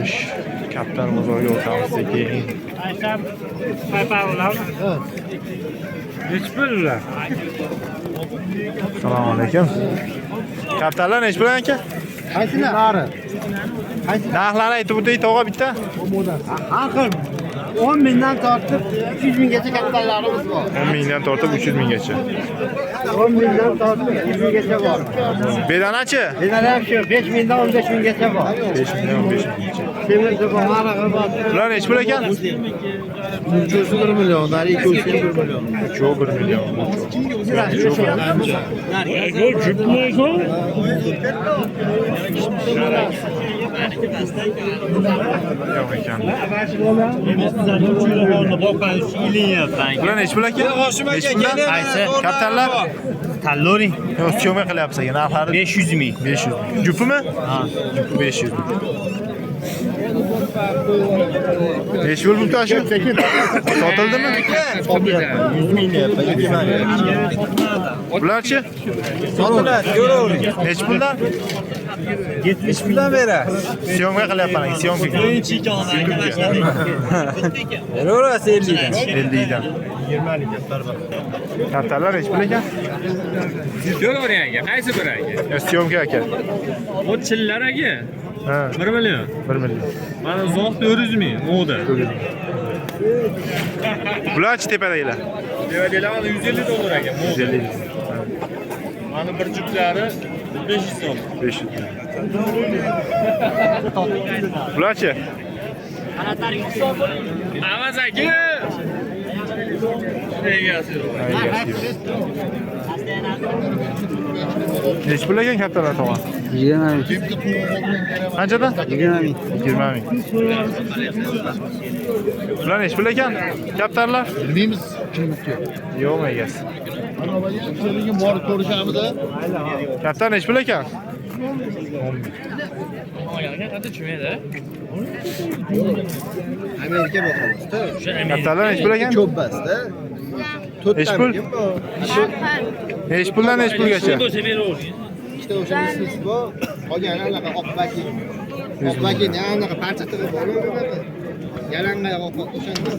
Xo'sh, kaptar bozoriga o'tamiz sekin. Nechi pul ular? Assalomu alaykum. Kaptarlar nechi pul aka? Qaysilari? Narxlarni aytib o'tay tog'a bitta. Har xil 10 mingdan tortib 300 minggacha kattalarimiz bor. 10 mingdan tortib 300 minggacha. 10 mingdan tortib 100 minggacha bor. Bedanachi? Denalar shu 5 mingdan 15 minggacha bor. 5 mingdan 15 minggacha. Temirchi bor, marig'i bor. Bular nechi pul ekan? Uchosi 1 million, nari ikkovsi 1 million. Uchovi 1 million. Uchovi 1 million. Yo'q ekan. Bular nechi pul aka? Nechi puldan? Qaysi? Kaptarlar? Tanloving. Yo'q, syomka qilyapsiz aka. Narxlari 500 ming. 500 ming. Jupimi? Jupi 500 ming. Nechi pul bu toshi? Sotildimi? 100 ming deyapti, Bularchi? Sotiladi, ko'ravering. Nechi puldan? 70 mingdan berasiz. Syomka qilyapman aka, syomka. YouTube'ga. Beraverasiz 50 dan. 50 dan. Kaptarlar nechi pul ekan? Ko'ravering aka, qaysi biri aka? Yo, syomka aka. O chillar aka. Ha, 1 million. 1 million. Mana uzoq 400 ming, moda. Bularchi tepadagilar? Devadilar mana 150 dollar aka, moda. 150. Mana bir juplari 500 so'm. 500. Bularchi? Avaz aka. Egasi yo'q. Ha, egasi yo'q. Nechi pul ekan kaptarlar tog'a? 20 ming. Qanchadan? 20 ming. 20 ming. Bular nechi pul ekan? Kaptarlar? Bilmaymiz kimniki. Yo'qmi egasi? Ana borib ko'rishamiz. Kaptar nechi pul ekan? Amerika boqamiz-da. Kaptarlar nechi pul ekan? Ko'p emas-da. Nechi pul? Nechi puldan nechi pulgacha? Ikkita o'sha mislisi bor, qolgani anaqa oq bakin. Oq bakin anaqa parcha tig'i bor, unaqa. Yalangoyoq oq o'shanda.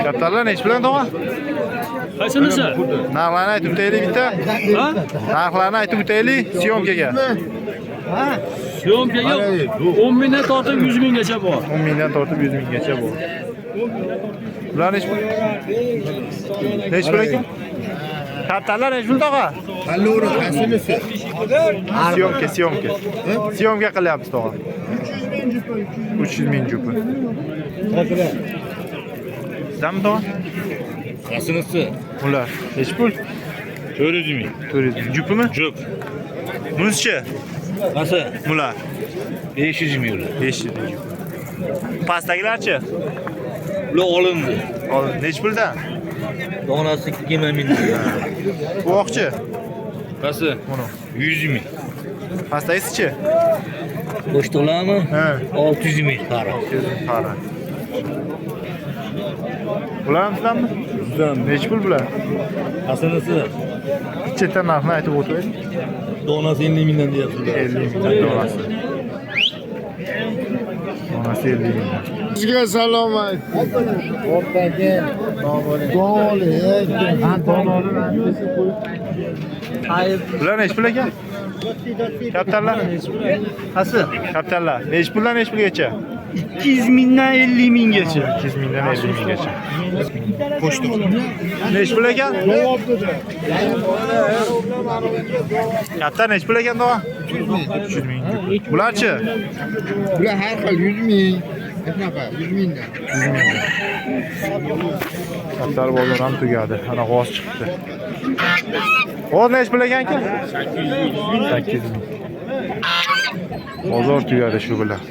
Kaptarlar nechi puldan tog'a? Qaysinisi? Narxlarni aytib o'taylik bitta. Narxlarni aytib o'taylik syomkaga. Syomkaga 10 mingdan tortib 100 minggacha bor. 10 mingdan tortib 100 minggacha bor. Bular nechi pul? Nechi pul ekan? Kaptarlar nechi pul tog'a? Tanlovni qaysinisi? Syomka, syomka. Syomka qilyapmiz tog'a. 300 ming jupi. Sizdanmi tog'a? Qaysinisi? Ular nechi pul? 400 ming. 400 ming. Jupimi? Jup. Bunisichi? Qaysi? Bular 500 ming ular. 500 ming jupi. Pastdagilarchi? Ular olindi. Nechi puldan? Donasi 20 ming. Bu oqchi? Qaysi? Buni. 100 ming. Pastdagisichi? Qo'sh to'lami? Ha. 600 ming qara. 600 ming qara. Bular ham sizdanmi? Sizdan. Nechi pul bular? Qaysinisi? Chetdan narxini aytib o'taylik. Donasi 50 mingdan deyapti. 50 mingdan donasi. Donasi 50 mingdan. Sizga salom alaykum. Bular nechi pul ekan? Kaptarlar? Qaysi? Kaptarlar. Nechi puldan nechi pulgacha? 200 mingdan 50 minggacha. 200 mingdan 50 minggacha. Qo'shdik. Nechi pul ekan? Kaptar nechi pul ekan tog'a? 300 ming. Bularchi? Bular har xil 100 ming. Shunaqa 100 mingdan. 100 mingdan. Kaptar bozor ham tugadi. Ana g'oz chiqdi. G'oz nechi pul ekan aka? 800 ming. Bozor tugadi shu bilan.